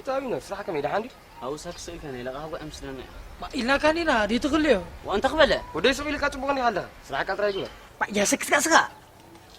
ኣቢነር፣ ስራሕ ከመይ ደሓን ድዩ? ኣብኡ ሳክስ ኢልካ ናይ ለቓ ጉዕ ምስለና ኢኻ። ባ፣ ኢልናካ እንዲና፣ ደይ ትኽልዮ። ዋንታ ክበለ? ወደይ ስቕ ኢልካ ጽቡቕ እንዲኻ ኣለኻ። ስራሕ ቃጥራ ይግበር። ባ፣ ያሰክትካ ስኻ።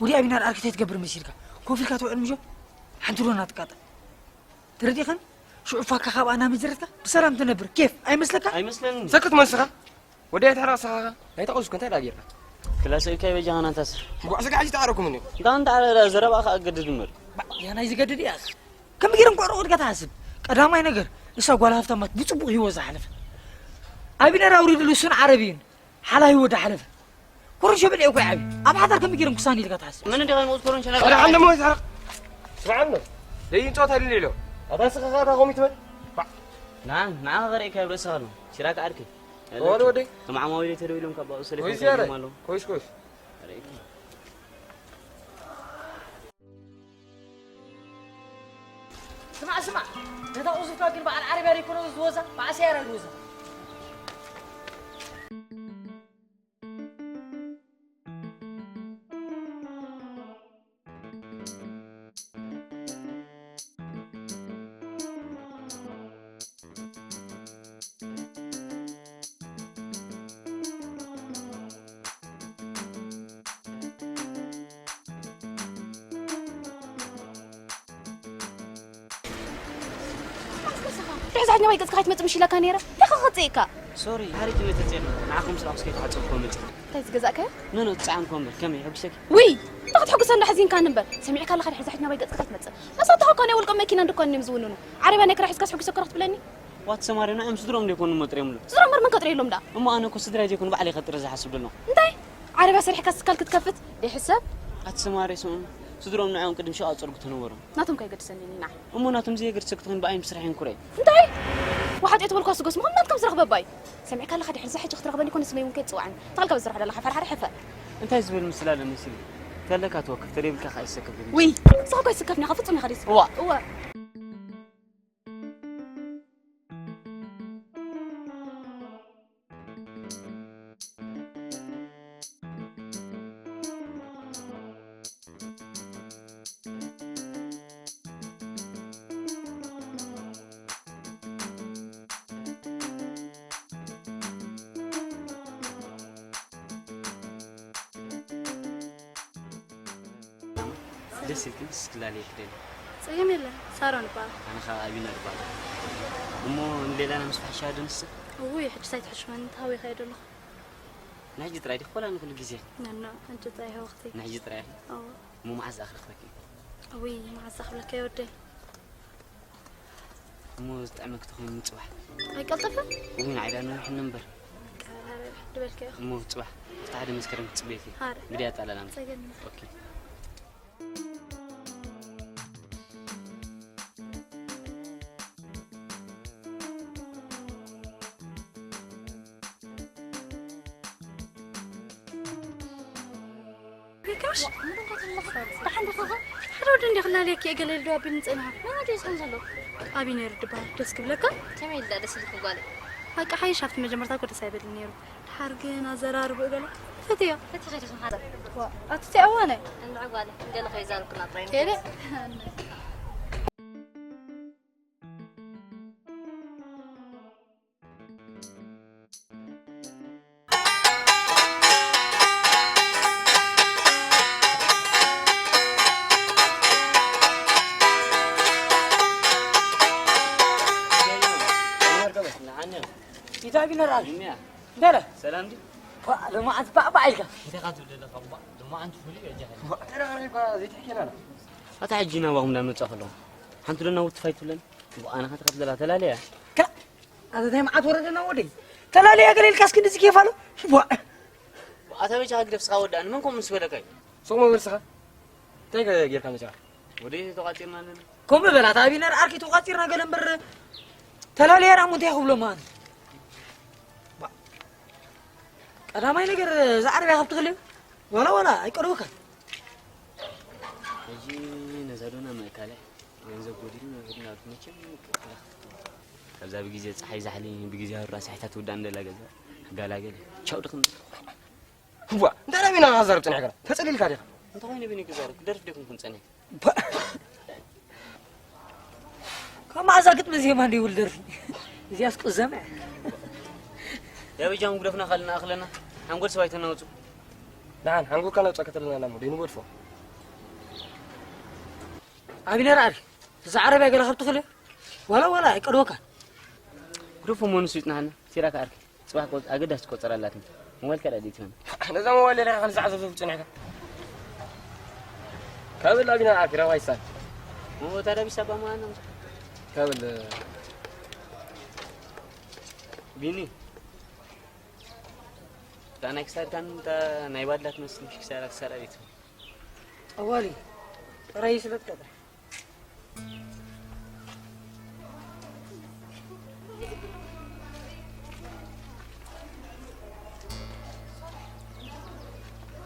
ወዲ ኣቢነር ኣርክቴክት ገብር መሲልካ። ኮፍ ኢልካ ትውዕል ምሾ? ሓንቲ ዶና ትቃጠል። ተረዲኸን? ሽዑ ፋካ ካብ ኣና መጀረትካ ብሰላም ትነብር። ኬፍ ኣይመስለካ? ኣይመስለንን። ሰክት መን ስኻ? ወዲ ኣይትሕረቕ ስኻ። ኣይተቐስኩ እንታይ ደኣ ጌርካ? ክላስ ኢልካ ይበጃኻ ናንታ ስር። እንኳዕ ስጋ ሕጂ ተዓረኩም እንዲኹ። እንታ እንታ ዘረባ ከኣ ገድድ እምበር። ባ፣ ያ ናይ ዝገድድ እያ። ከም ገይረ እንኳዕ ሮቆ ድካ ትሓስብ። ቀዳማይ ነገር፣ እሳ ጓል ሃፍታማት ብጽቡቕ ህይወት ዝሓለፈ። ኣቢነር ኣውሪድሉ እሱን ዓረብይን ሓላ ህይወት ዝሓለፈ። ኮረሾ በል እኮ ዓቢ። ኣብ ሓዳር ከም ገይረ እንኩሳን ኢልካ ትሓስብ። ምን እንዲኻ ንኡስ ኮረንሾ ነገር ወደ ዓንደ ሞ ይትሓረቕ። ስምዓኒ። ደይን ጾታ ልል ኢሎ። ኣታ ስኻ ኻታ ኮሚትመንት። ባ፣ ና፣ ንዓ ኸርእየካ ኣብ ርእስኻ ኣሎ። ሲራክ ዓርኪ። ወደ ወደ። እቶም ዓማዊለይ ተደዊሎም ካብ ኣብኡ ሰሊኾም ኮይስ ያረ። ከይዶም ኣለዉ። ኮይስ ኮይስ። ኣርእየካ። ስማዕ፣ ስማዕ፣ ነታ ቁዝፍካ ግን በዓል ዓረብያ ደይኮነ ዝወዛ፣ በዓል ሰያራ ዝወዛ። ድሕሪ ሳሕኛ ወይ ገጽካ ከይትመጽእ ምሽ ኢላካ ነይረ። ለኸ ክጽእካ። ሶሪ፣ ሓሪት እምነት ተጽእኒ። ንዓኹም ስለ ኣኽስከይ ተሓጽብኩ መጽእ። እንታይ ዝገዛእካዮ? ኖ፣ ኖ፣ ጻዕምኩ እምበር፣ ከመይ፣ የሐጉሰኪ? ውይ፣ እንታይ ክትሕጉሰ እንዶ ሓዚንካኒ እምበር። ሰሚዕካ ኣለኻ ድሕሪ ሳሕኛ ወይ ገጽካ ከይትመጽእ። መሳትኻ እኮ ናይ ውልቆም መኪና እንድኮን እዮም ዝውንኑ። ዓረብያ ናይ ክራይ ሒዝካስ ሕጉሰ እኮ ክትብለኒ? ዋት ሰማሪ፣ ንዖም ስድሮም ዶ ይኮኑ መጥርዮም ኣሎ? ስድሮም እምበር መን ከጥርየሎም ደኣ? እሞ ኣነ እኮ ስድራይ ዘይኮኑ ባዕለይ ከጥሪ ዝሓስብ ዘሎ። እንታይ? ዓረብያ ሰሪሕካ ስካል ክትከፍት ደይሕሰብ? ኣቲ ሰማሪ፣ ስምዑ፣ ስድሮም ንዖም ቅድም ሸቃ ጸርጉ ተነበሮም። ናቶም ከይገድሰኒ ኢና። እሞ ናቶም ዘየገድሰ ክትኮን ብኣይ ምስራሕ ይንኩረይ። እንታይ? ወሓጥ እየ ተበልኳ ስጎስ ምዃን ናትኩም ዝረኽበ ባይ። ሰሚዕካ ኣለኻ ድሕሪ እዛ ሕጂ ክትረኽበኒ ኮነ ስመይ እውን ከይትጽውዓኒ። ተኸልካ ብዝራሕ ደለኻ ፈርሓር ሕፈ። እንታይ ዝብል ምስላ ኣለኒ ሲል? ተለካ ተወክፍ፣ ተደይብልካ ከኣ ይሰከፍ። ውይ፣ ንስኻ እኮ ይስከፍኒ ኢኻ፣ ፍጹም ኢኻ ደይስከፍ። እዋ። እዋ። ደስ ኢልክን እስክላለየ ክደሊ። ጸገም የለን። ሳሮን እባል። ኣነ ኸኣ ኣቢነር እባል። እሞ ንሌላና ምስ ፈሕሻ ዶ ንስን? እውይ፣ ሕጅስ ኣይትሕሽመኒ፣ ተሃዊኸ እየ ዘለኹ። ንሕጂ ጥራይ ዲኺ ወላ ንኹሉ ግዜ? ነኖ፣ ሕጂ ጥራይ ህወኽቲ። ንሕጂ ጥራይ ኢኺ? እዎ። እሞ መዓዝ ደኣ ክረኽበኪ? እውይ፣ መዓዝ ደኣ ክብለካ እየ ወደይ። እሞ ዝጥዕመኪ ተኾይኑ ጽባሕ። ኣይቀልጥፍን? እውይ፣ ንዓይ ደኣ ነዊሕኒ እምበር። ቃል ሃረ፣ ድበልካ ኢኹ። እሞ ጽባሕ፣ ክልተ ሓደ መስከረም ክጽበየኪ። ሃረ። ግዲ ኣጣላላም። ጸገም። ኦኬ። ይከሽ? ደሓን ዲኻ? ሓደ ወዲ እንዲኺ ላለየኪ እየ ገለ ኢሉ ዶ ኣቢሉኒ ጸኒሑ። መን ወዲ እዩ ዝኸውን ዘሎ? ኣቢነር ድበሃል። ደስ ክብለካ? ከመይ ኢሉ ደኣ ደስ ኢልኪ ጓለይ? በቃ ሓይሽ ኣብቲ መጀመርታ እኮ ደስ ኣይበልን ነይሩ። ድሓር ግን ኣዘራርብኡ ገለ ፈትዮ። ፈቲኺ ዲኺ ሓደ? ዋ፣ ኣቲ እቲ እዋነ? እንድዒ ጓለይ፣ ገለ ከይዛረብክና ጥራይ። ቴሌ? ኢታ ቢነራ። ይሚያ። ደረ። ሰላም ድዩ? ኳ፣ ሎማዓንቲ ባዕባዕ ኢልካ። ኢታ ካብ ትብል ዘለኻ እባ፣ ሎማዓንቲ ፍሉይ በጃኻ። ተረጋጊ እኳ ዘይትሕሸና። ኣታ ሕጂ ናባኹም እንዳመጻኹ ኣለኹ። ሓንቲ ዶ ናውቲ ፋይቱለን? ብኣና ኸ ትኸፍለላ ተላለያ? ከ-፣ ኣታ እንታይ መዓት ወረደና ወደይ? ተላለያ ገለ ኢልካ እስኪ እንደዚ ኬፍ ኣሎ? ቧ። ኣታ በጃኻ ግደፍ ስኻ ወዳእኒ፣ መን ከምኡ ምስ በለካ እዩ? ሱቕ መበል ስኻ? እንታይ ገ-፣ ጌርካ መጺኻ? ወደይ ተቋጺርና ኣለና። ከምኡ በል ኣታ ኣቢነር ዓርኪ ተቋጺርና ገለ እምበር ተላለያ ደኣ እሞ እንታይ ክብሎ ማለት? ባ-፣ ቀዳማይ ነገር እዛ ዓረብያ ካብ ትኽልእ ዋላ ዋላ ኣይቀርብካን። ሕጂ ነዛ ዶና ምእካለ ገንዘብ ጎዲሉ ናብ መቸም ክራኽፍት። ካብዛ ብግዜ ጸሓይ ዛሕሊ ብግዜ ሃሩር ኣሳሒታ ትውዳእ እንደላ ገዛ ክጋላገል። ቻው ድኽም። ህዋ፣ እንታይ ደኣ ቢና ክዛረብ ጸኒሕካ? ተጸሊልካ ዲኻ? እንታይ ኮይኑ ቢኒ ክዛረብ? ክደርፍ ዲኹም ክንጸኒሕ? ባ-፣ ካብ መዓዛ ግጥሚ ዜማ እንዲውል ደርፊ እዚያስ ቁዘመ። ያበጃም ጉደፍና ካልና ኣኽለና ሓንጎል ሰባይ ተናውጹ። ንዓን ሓንጎልካ ነውጻ ከተለና ናሞ ደይንጎድፎ። ኣቢነር ኣሪ እዛ ዓረብያ ገለ ካብ ትኽእል ዋላ ዋላ ኣይቀድወካ። ግደፎ መኑ ስዊጽናሃና ሲራካ ኣርኪ ጽባሕ ቆጽ ኣገዳስ ትቆጸር ኣላትኒ። ሞባይል ከዳ ዲትመን ነዛ ሞባይል ለካ ካልዛ ዓዘብ ጸኒሕካ። ከብል ኣቢና ኣርኪ ራዋይሳን ሞታ ዳቢሳ ባማና ከብል ቢኒ። እታ ናይ ክሳድካን እታ ናይ ባድላ ትመስል ምሽ ክሳዳ ክሳዳ ቤት። ጠዋሊ ጥራይ ስለ ትቀጥረ።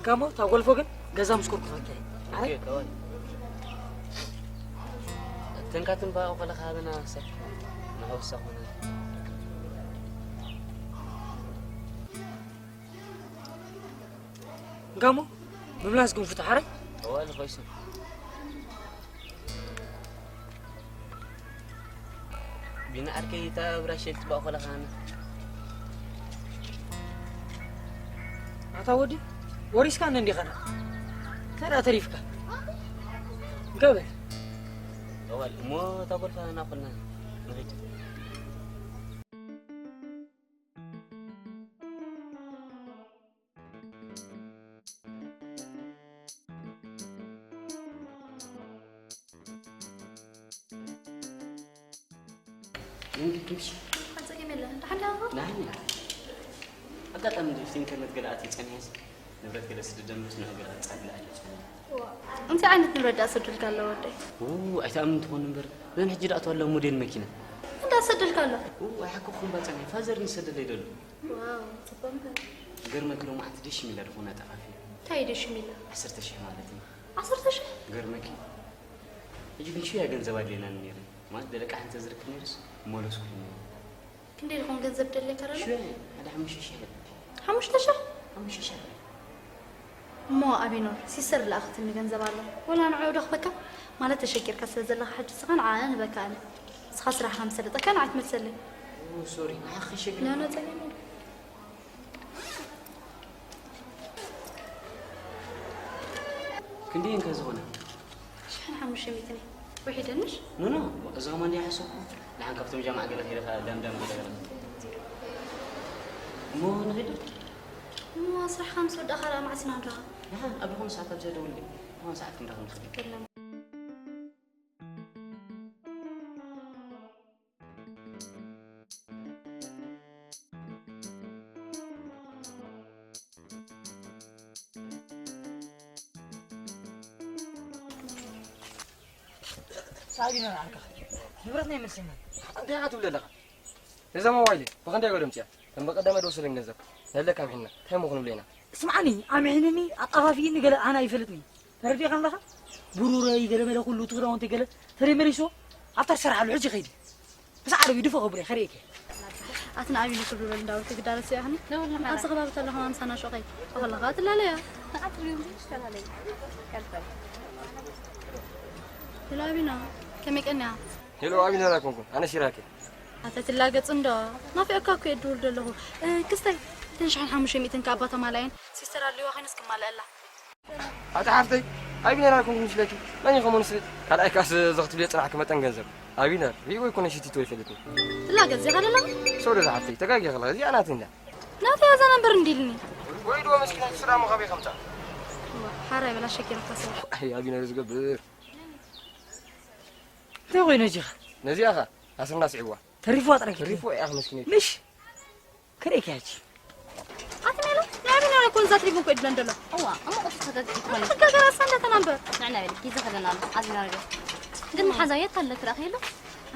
ጋሞ ታጎልፎ ግን ገዛ ምስ ኮርኩ ፈንታይ። ኦኬ፣ ጠዋሊ። ተንካትን ባኦ ከለኻ ሃበና ሰብ። ንኸብሳ ኾነ። ጋሞ ምምላስ ግን ፍትሓ ሓራይ? እዋ፣ ንኸይሱ። ቢና ዓርከይ፣ እታ ብራሸል ትባእ ኮላ ካና። ኣታ ወዲ፣ ወሪስካ እንዲኻ ዳ? ተራ ተሪፍካ። ገበል። እዋ፣ እሞ እታ ጎልፋ ናኹልና ንኺድ። እንግዲህ ጸገም የለን። ደሓን ዲኻ? ደሓን እየ። ኣጋጣሚ ድፍቲ ኢንተርኔት ገለ ኣትዩ ጸኒሐስ ንብረት ገለ ስደደምስ ንእግር ኣጻግላ ኣለ ጸኒሐ። እንታይ ዓይነት ንብረት ደኣ ሰዱልካ ኣሎ ወደይ? ው፣ ኣይትኣምን ትኾን እምበር፣ ዘን ሕጂ ደኣ እተዋላ ሞዴል መኪና። እንዳ ሰደልካ ኣሎ? ው፣ ኣይሓከኹም ባጸናይ፣ ፋዘር ንሰደለይ ደሎ። ዋው፣ ጽቡቕ እምበር። ገርመኪ ሎማዓንቲ ደሽ ሚላ ድኾና ጠፋፊ። እንታይ ደሽ ሚላ? ዓሰርተ ሽሕ ማለት እዩ። ዓሰርተ ሽሕ? ገርመኪ። ሕጂ ግን ሽያ ገንዘብ ኣድልየና ነይረ። ማለት ደለቃ ሓንቲ ዝርክብ ነይርስ መለስኩ ነይረ። ክንደይ ድኾን ገንዘብ ደለካ ደሎ? ሽያ፣ ሓደ ሓሙሽተ ሽሕ። ሓሙሽተ ሽሕ? ሓሙሽተ ሽሕ። እሞ ኣቢኖር፣ ሲስተር ለኣኸትኒ ገንዘብ ኣሎ። ወላ ንዕኡ ደኽበካ? ማለት ተሸጊርካ ስለ ዘለኻ ሕጂ ስኻ ንዓኣ ንህበካ ኣነ። ንስኻ ስራሕኻ ምስ ሰለጠካ ንዓይ ትመልሰለይ። ኦ፣ ሶሪ፣ ንዓኺ ከሸግር። ኖ፣ ኖ፣ ጸገም የለን። ክንደየን ከ ዝኾና? ሽሕን ሓሙሽተ ሚእትን እዩ። ውሒደንሽ? ኖ፣ ኖ፣ እዛ ከማን ድያ ሓሰብኩ? ንሓን ካብቶም ጃማዓ ገለ ከይደ ኸ ለምለም ገለ ገለ። እሞ ንኺድ? እሞ ስራሕኻ ምስ ወዳእኻ ደኣ መዓስ ኢና ንራኸብ? ንሓን ኣብ ዝኾነ ሰዓት ኣብዚኣ ደውልለይ። ዝኾነ ሰዓት ክንራኸብ ንኽእል። የለን። ሳቢና ንዓርካ ንብረትና ይመልሰና። እንታይ ኢኻ ትብል ዘለኻ? ነዛ ሞባይል ብኸንደይ ገደም ጽያ? ከም በቀደመ ዶ ወሰደለይ ገንዘብ? ነለካ ኣምሒንና። እንታይ እሞ ክንብሎ ኢና? ስምዓኒ፣ ኣምሒንኒ፣ ኣጣፋፊእኒ ገለ ኣነ ኣይፈልጥን እየ። ተረዲእካ ኣለኻ? ብሩረይ ገለ መለ ኩሉ እቲ ክዳውንተይ ገለ ተደይ መሊስዎ ኣብታ ትሰርሓሉ ሕጂ ከይዲ። ብሳዕሪ ድፎ ከብሬ ከርእየኪ። ኣቲ ንኣቢነ ክብሪ በል እንዳበልኩ ግዳረስ ያህኒ። ለወላ ሓራ። ኣብዚ ከባቢ ተለኻ ምሳና ሾኸይ። ተኸለኻ ትላለያ። ኣትሪም ትላለይ። ከልከል። ሄሎ ኣቢና፣ ከመይ ቀንያ? ሄሎ ኣቢና ላኮንኩን፣ ኣነ ሲራኬ። ኣተ ትላገጽ እንዶ፣ ናፊቐካ እኮ እየ ድውል ዘለኹ። እ፣ ክስታይ፣ እተን ሽሕን ሓሙሽተ ሚእትን ከኣ ኣባ ተማላየን ሲስተር ኣልዋ ኮይነስ ክማልአላ። ኣቲ ሓፍተይ፣ ኣቢነር ኣይኮንኩን ምስለኪ። መን እዩ ከመኑ ስለ ካልኣይ ካስ ዘኽትብልዮ ጽናሕኪ መጠን ገንዘብ። ኣቢነር፣ ሪእዎ ይኮነ ሽቲቶ ይፈልጥኒ። ትላገጽ ዚኻ ደላ? ሶሪ ሓፍተይ፣ ተጋጊ ኸላ፣ እዚኣ ናተይ እንዳ። ናተይ ኣዛ ነምበር እንዲልኒ። ወይ ድዎ መስኪና ስራ ሞ ካበይ ከምጻ? ሓራይ በላ ሸኪራ ካሰ። ኣይ፣ ኣቢነር ዝገብር። እንታይ ኮይኑ እዚኻ? ነዚኣ ኸ፣ ኣስርና ስዒዋ። ተሪፍዋ ጥራይ ተሪፍዋ እያ መስኪነይ። ምሽ? ከርእየኪ ሕጂ። ኣቲ ሜላ፣ ናይ ኣቢና እኮ እዛ ትሪቡ እኮ ይድለን ደሎ። እዋ፣ እሞ ቁርሲ ሰደድ ይኮነ። ሕጋ ገራሳ እንዳተናንበር። ንዕና በል፣ ጊዜ ከለና ኣሎ፣ ኣዚና ነገር። ግን መሓዛ የት ኣለ ትረኺ የሎ?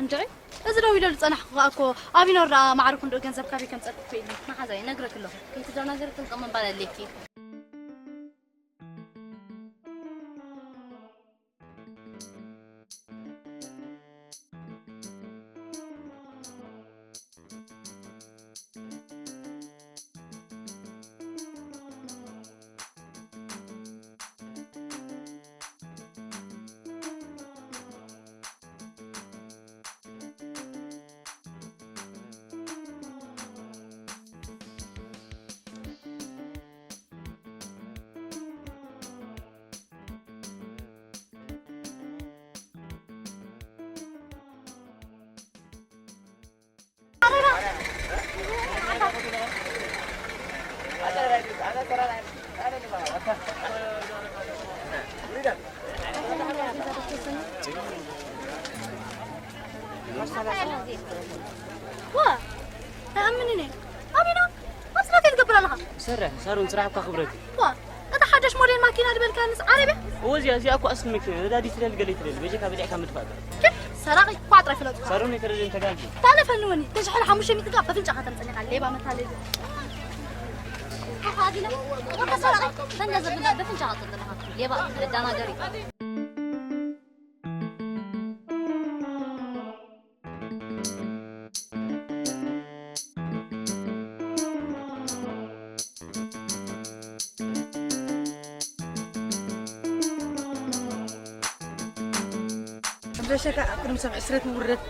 እንድዒ፣ እዚ ደው ኢለሉ ጸናሕኩ ከኣ እኮ፣ ኣቢኖር ደኣ ማዕረ ክንድኡ ገንዘብ ካበይ ከምጸልኩ እኮ ኢሉ። መሓዛይ፣ ነግረክ ኣለኹ። ከይትደናገሪ ጥንቅቕ ምባል ኣድልየኪ። ዋ፣ ተኣምንኒ። ኣሚና፣ ኣብዚ እንታይ ትገብር ኣለኻ? ሰርሕ፣ ሳሮን፣ ስራሕ እኳ ክብረት እዩ። ዋ፣ እታ ሓዳሽ ሞዴል ማኪና ዝበልካንስ ዓረብ እያ? እወ፣ እዚኣ፣ እዚኣ እኮ ኣስሊ መኪና፣ ነዳዲ ትደሊ፣ ገለ ትደሊ፣ በጀካ በሊዕካ ምድፋእ ጥራሕ። ግን ሰራቒ፣ ኳዕ ጥራይ ፍለጡ። ሳሮን፣ ኣይተረድእን፣ ተጋግዩ። ታለፈኒ ወኒ፣ ተሽሕል ሓሙሽተ ሚእቲ እኳ በፍንጫኻ ተምጸኒ ኢኻ፣ ሌባ መታለሊ። ተፋዚለ፣ ወዲ ሰራቒ፣ ተንገዘብና በፍንጫኻ ተምጸኒ ኢኻ፣ ሌባ፣ መዳናገሪ። ከምዘሸካ ኣብ ቅድሚ ሰብ ሕስረት ምውርደት።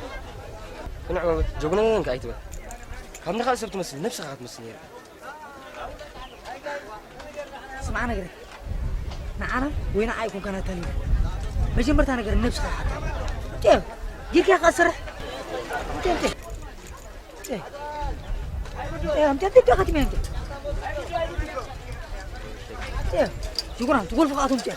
ቅኑዕ በል፣ ጀጉና ነንካ ኣይትበል። ካብ ንኻእ ሰብ ትመስል፣ ነብስኻ ክትመስል ነይርካ። ስማዕ ነገር፣ ንዓና ወይ ንዓይ ይኩን ከናተኒ። መጀመርታ ነገር ነብስኻ ሓታ። ጤ፣ ጊርካ ከሰርሕ። ጤ፣ ጤ። ጤ። ጤ፣ ኣምጤ፣ ጤ፣ ጤ፣ ኻትሚ ኣምጤ። ጤ፣ ጅጉራን፣ ትጎልፉ ኻቶም ጤ።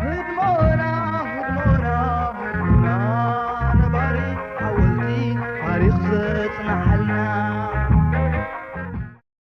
ህድሞና፣ ህድሞና፣ ህድሞና ነባሪ ሓወልቲ ታሪኽ ዘጽንሓልና።